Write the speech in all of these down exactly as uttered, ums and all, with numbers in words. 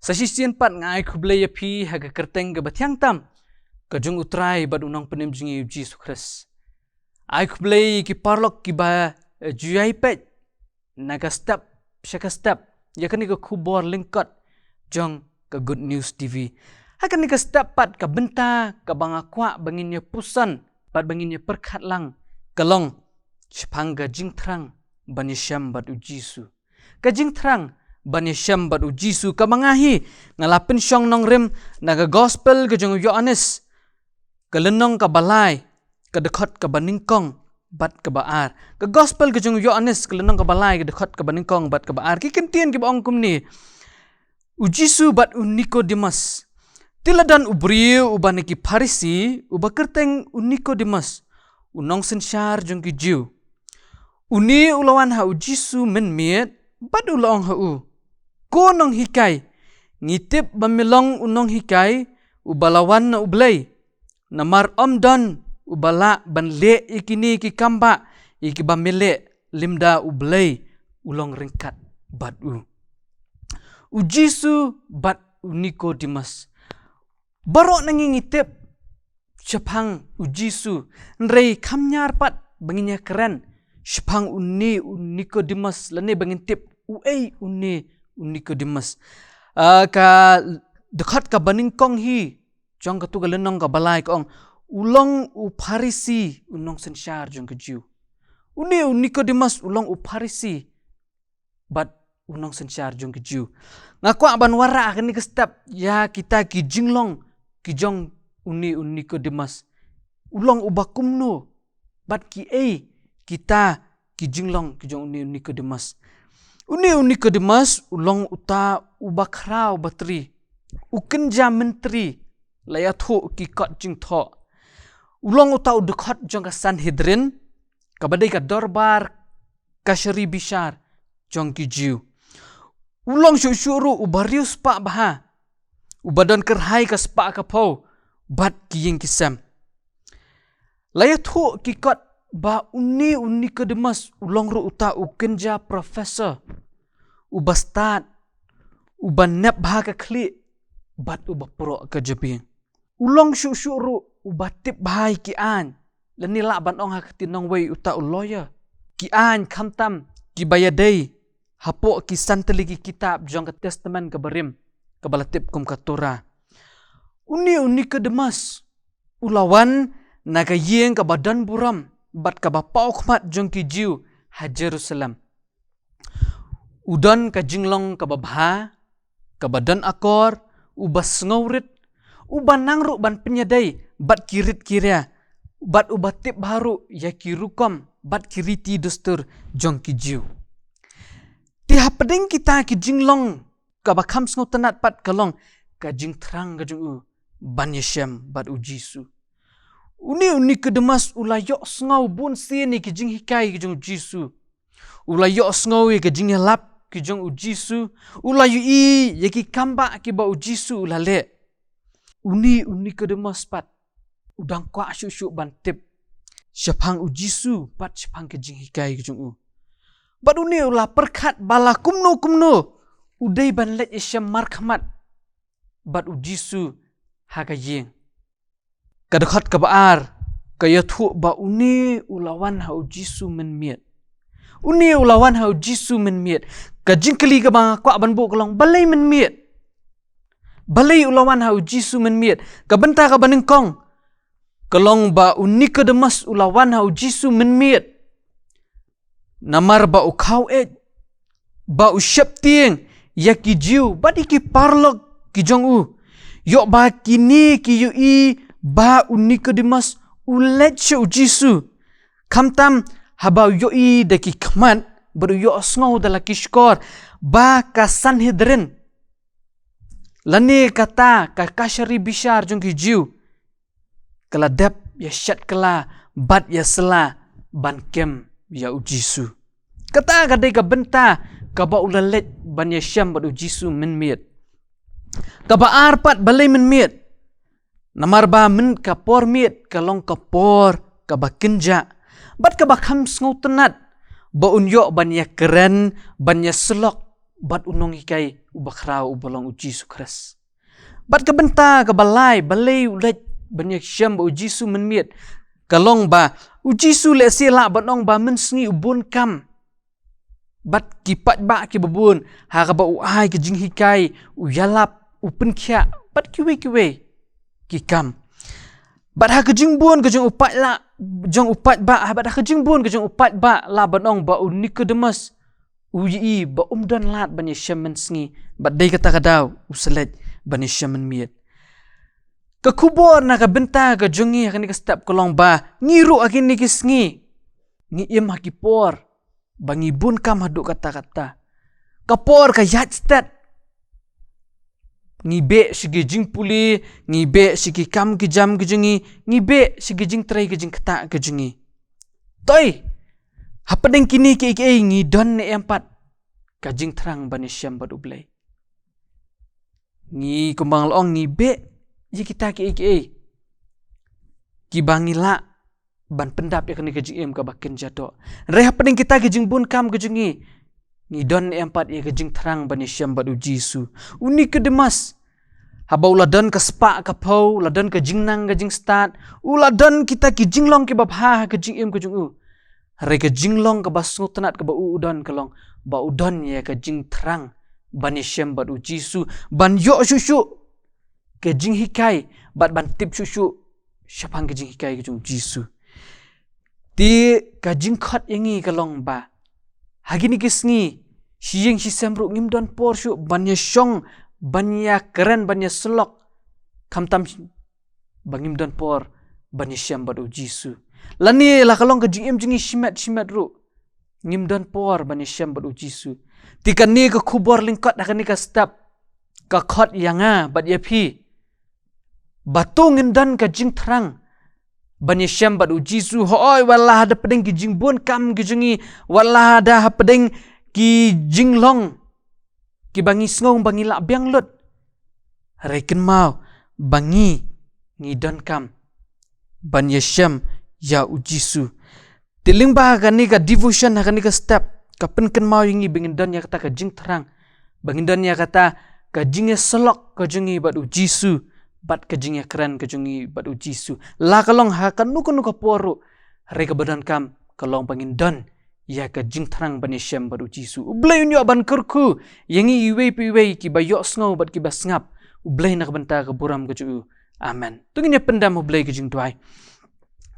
Sa shisien pat nga ai khublei ïa phi ha ka kyrteng kaba thiang tam ka jong U Trai bad U Nongpynim jong ngi U Jisu Khrist. Ai khublei ïa ki paralok kiba, eh, ju ïai peit na ka step sha ka step ïa kane ka khubor lyngkot jong ka Good News T V. Ha kane ka step pat ka bynta kaba nga kwah ba ngin ïa puson bad ba ngin ïa pyrkhat lang ka long shaphang ka jingthrang ban ïashem bad U Jisu. Ka jingthrang ban ïashem bad U Jisu kaba nga hi nga la pynshong nongrim na ka gospel ka jong u Ïoannis, ka lynnong kaba lai, ka dkhot kaba nyngkong bad kaba ar. Ka gospel ka jong u Ïoannis, ka lynnong kaba lai, ka dkhot kaba nyngkong bad kaba ar. Ki kyntien kiba ong kumne: U Jisu bad u Nikodemus. Te la don u briew uba na ki Pharisi, uba kyrteng u Nikodemus, u nongsynshar jong ki Jiw. Une u la wan ha u Jisu mynmiet, bad u la ong ha u: Ko nonghikai, ngi tip ba me long u nonghikai uba la wan na U Blei. Namar ym don uba lah ban leh ïa kine ki kambah ïa kiba me leh lymda U Blei u long ryngkat bad u. U Jisu bad u Nikodemus. Baroh na ngi ngi tip shaphang u Jisu, hynrei kham ñiar pat ba ngin ïa kren shaphang une u Nikodemus, lane ba ngin tip uei une u Nikodemus. Ah, ka dkhot kaba nyngkong hi jong katu ka lynnong kaba lai ka ong: U long u Pharisi, u nongsynshar jong ki Jiw. Une u Nikodemus u long u Pharisi bad u nongsynshar jong ki Jiw. Nga kwah ban wanrah ha kane ka step ïa kita ki jinglong ki jong une u Nikodemus. U long uba kumno bad kiei kita ki jinglong ki jong une u Nikodemus. Une u Nikodemus u long uta uba khraw batri, u kynja myntri, la ïathuh ki kot jingthoh. U long uta u dkhot jong ka Sanhedrin, kaba dei ka dorbar kashari bishar jong ki Jiw. U long shuh shuh ruh uba riewspah bha, uba don kyrhai ka spah ka phew bad ki ïing ki sem. La ïathuh ki kot ba une u Nikodemus u long ruh uta u kynja professor, uba stad, uba nep bha ka khlieh bad uba proh ka jabieng. U long shuh shuh ruh uba tip bha ïa ki aiñ, lane lah ban ong ha ka ktien nongwei uta u lawyer. Ki aiñ khamtam kiba ïadei hapoh ki san tylli ki kitab jong ka Testament kaba rim, kaba la tip kum ka Torah. Une u Nikodemus u la wan na ka ïing kaba don burom bad kaba paw khmat jong ki Jiw ha Jerusalem. U don ka jinglong kaba bha, kaba don akor, uba sngewrit, uba nang ruh ban pynïadei bad ki rit ki ria, bad uba tip bha ruh ïa ki rukom bad ki riti dustur jong ki Jiw. Te hapdeng kita ki jinglong, kaba kham sngewtynnat pat ka long ka jingthrang ka jong u ban ïashem bad u Jisu. Une u Nikodemus u la ïohsngew bun sien ïa ki jinghikai ki jong u Jisu. U la ïohsngew ïa ki jingïalap ki jong u Jisu. U la ïohi ïa ki kambah kiba u Jisu u la leh. Une u Nikodemus pat u dang kwah shuh shuh ban tip shaphang u Jisu bad shaphang ki jinghikai ki jong u. Bad une u la pyrkhat ba la kumno kumno u dei ban leit ïashem markhmat bad u Jisu ha ka ïing. Ka dkhot kaba ar ka ïathuh ba une u la wan ha u Jisu mynmiet. Une u la wan ha u Jisu mynmiet. Ka jingkylli kaba nga kwah ban buh ka long, balei mynmiet? Balei u la wan ha u Jisu mynmiet? Ka bynta kaba nyngkong ka long ba u Nikodemus u la wan ha u Jisu mynmiet. Namar ba u khaw-eit, ba u sheptieng ïa ki Jiw bad ïa ki paralok ki jong u. Ïoh ba kine ki ïohi ba u Nikodemus u leit sha u Jisu. Khamtam haba u ïohi da ki khmat bad u ïohsngew da la ki shkor ba ka Sanhedrin, lane kata ka kashari bishar jong ki Jiw, ka la dep ïa shet kylla bad ïa sla ban kem ïa u Jisu. Kata ka dei ka bynta kaba u la leit ban ïashem bad u Jisu mynmiet. Kaba ar pat, balei mynmiet? Namar ba myn ka por miet ka long ka por kaba kynjah bad kaba kham sngewtynnat ba un ïoh ban ïakren, ban ïasyllok bad u nonghikai uba khraw uba long u Jisu Khrist. Bad ka bynta kaba lai balei u leit ban ïashem bad u Jisu mynmiet, ka long ba u Jisu lehse lah ban ong ba mynsngi u bun kam bad ki paidbah kiba bun, ha kaba u ai ka jinghikai, u ïalap, u pynkhiah bad kiwei kiwei ki kam. Bad ha ka jingbun ka jong u paidbah, jong u paidbah, bad ha ka jingbun ka jong u paidbah lah ban ong ba u Nikodemus u ïohi ba um don lad ban ïashem mynsngi, bad dei kata ka daw u sa leit ban ïashem mynmiet. Ka khubor na ka bynta ka jong ngi ha kane ka step ka long ba ngi ruh ha kine ki sngi ngi im ha ki por ba ngi bun kam haduh katta katta. Ka por ka ïaid stet. Ngi beh sha ki jingpule, ngi beh sha ki kam ki jam ki jong ngi, ngi beh sha ki jingtrei ki jingktah ki jong ngi. Toi, hapdeng kine kiei kiei ngi don ne em pat ka jingthrang ban ïashem bad U Blei? Ngi, kumba nga la ong, ngi beh ïa kita kiei kiei kiba ngi lah ban pyndap ïa kane ka jingim kaba kynja doh. Hynrei hapdeng kita ki jingbun kam ki jong ngi, ngi don ne em pat ïa ka jingthrang ban ïashem bad U Jisu? U Nikodemus, haba u la don ka spah ka phew, u la don ka jingnang ka jingstad, u la don kita ki jinglong kiba bha ha ka jingim ka jong u. Hynrei ka jinglong kaba sngewtynnat kaba u u don ka long ba u don ïa ka jingthrang ban ïashem bad U Jisu, ban ïoh shuh shuh ka jinghikai bad ban tip shuh shuh shaphang ka jinghikai ka jong U Jisu. Te ka jingkhot ïa ngi ka long ba ha kine ki sngi, shi ïing shi sem ruh ngim don por shuh ban ïashong, ban ïakren, ban ïasyllok, khamtam ba ngim don por ban ïashem bad U Jisu. Lane la ka long ka jingim jong ngi shimet shimet ruh, ngim don por ban ïashem bad U Jisu. Te kane ka khubor lyngkot ha kane ka step ka khot ïa nga bad ïa phi ba to ngin don ka jingthrang ban ïashem bad U Jisu. Hooid, wat la da hapdeng ki jingbun kam ki jong ngi, wat la da hapdeng ki jinglong kiba ngi sngew ba ngi lah biang lut, hynrei kynmaw ba ngi, ngi donkam ban ïashem ïa U Jisu. Te lyngba ha kane ka devotion, ha kane ka step, ka pynkynmaw ïa ngi ba ngin don ïa kata ka jingthrang, ba ngin don ïa kata ka jingïasyllok ka jong ngi bad U Jisu, bad ka jingïakren ka jong ngi bad U Jisu, la ka long ha kano kano ka por ruh, hynrei kaba donkam ka long ba ngin don ïa ka jingthrang ban ïashem bad U Jisu. U Blei un ïoh ban kyrkhu ïa ngi iwei pa iwei kiba ïohsngew bad kiba sngap. U Blei na ka bynta ka burom ka jong U. Amen. To ngin ïa pyndem ha U Blei ka jingduwai.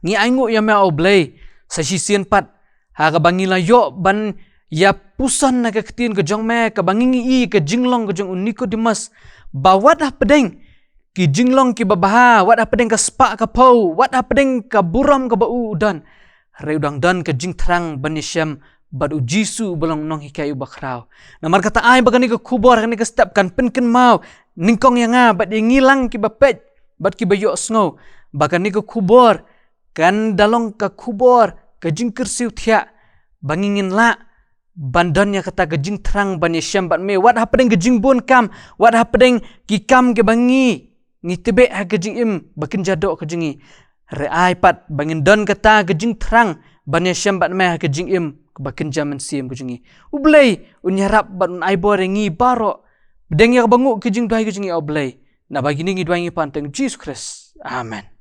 Ngi ainguh ïa Me, O Blei, sa shisien pat, ha kaba ngi la ïoh ban ïa puson na ka ktien ka jong Me, kaba ngi ngi i ka jinglong ka jong u Nikodemus, ba wat hapdeng ki jinglong kiba bha, wat hapdeng ka spah ka phew, wat hapdeng ka burom kaba u u don, hynrei u dang don ka jingthrang ban ïashem bad U Jisu uba long Nonghikai uba khraw. Namar kata, ai ba kane ka khubor, kane ka step kan pynkynmaw nyngkong ïa nga bad ïa ngi lang kiba peit bad kiba ïohsngew, ba kane ka khubor kan da long ka khubor ka jingkyrsiew thiah, ba ngi ngin lah ban don ïa kata ka jingthrang ban ïashem bad Me, wat hapdeng ka jingbun kam, wat hapdeng ki kam kiba ngi, ngi tbeh ha ka jingim ba kynja doh ka jong ngi. Hynrei ai pat ba ngin don kata ka jingthrang ban ïashem bad Me ha ka jingim ba kynja mynsiem ka jong ngi. U Blei un ïarap bad un ai bor ïa ngi baroh. Pdiang ïa ka banguh ka jingduwai ka jong ngi, O Blei. Naba kine ngi duwai ngi pan ha kyrteng U Jisu Khrist. Amen.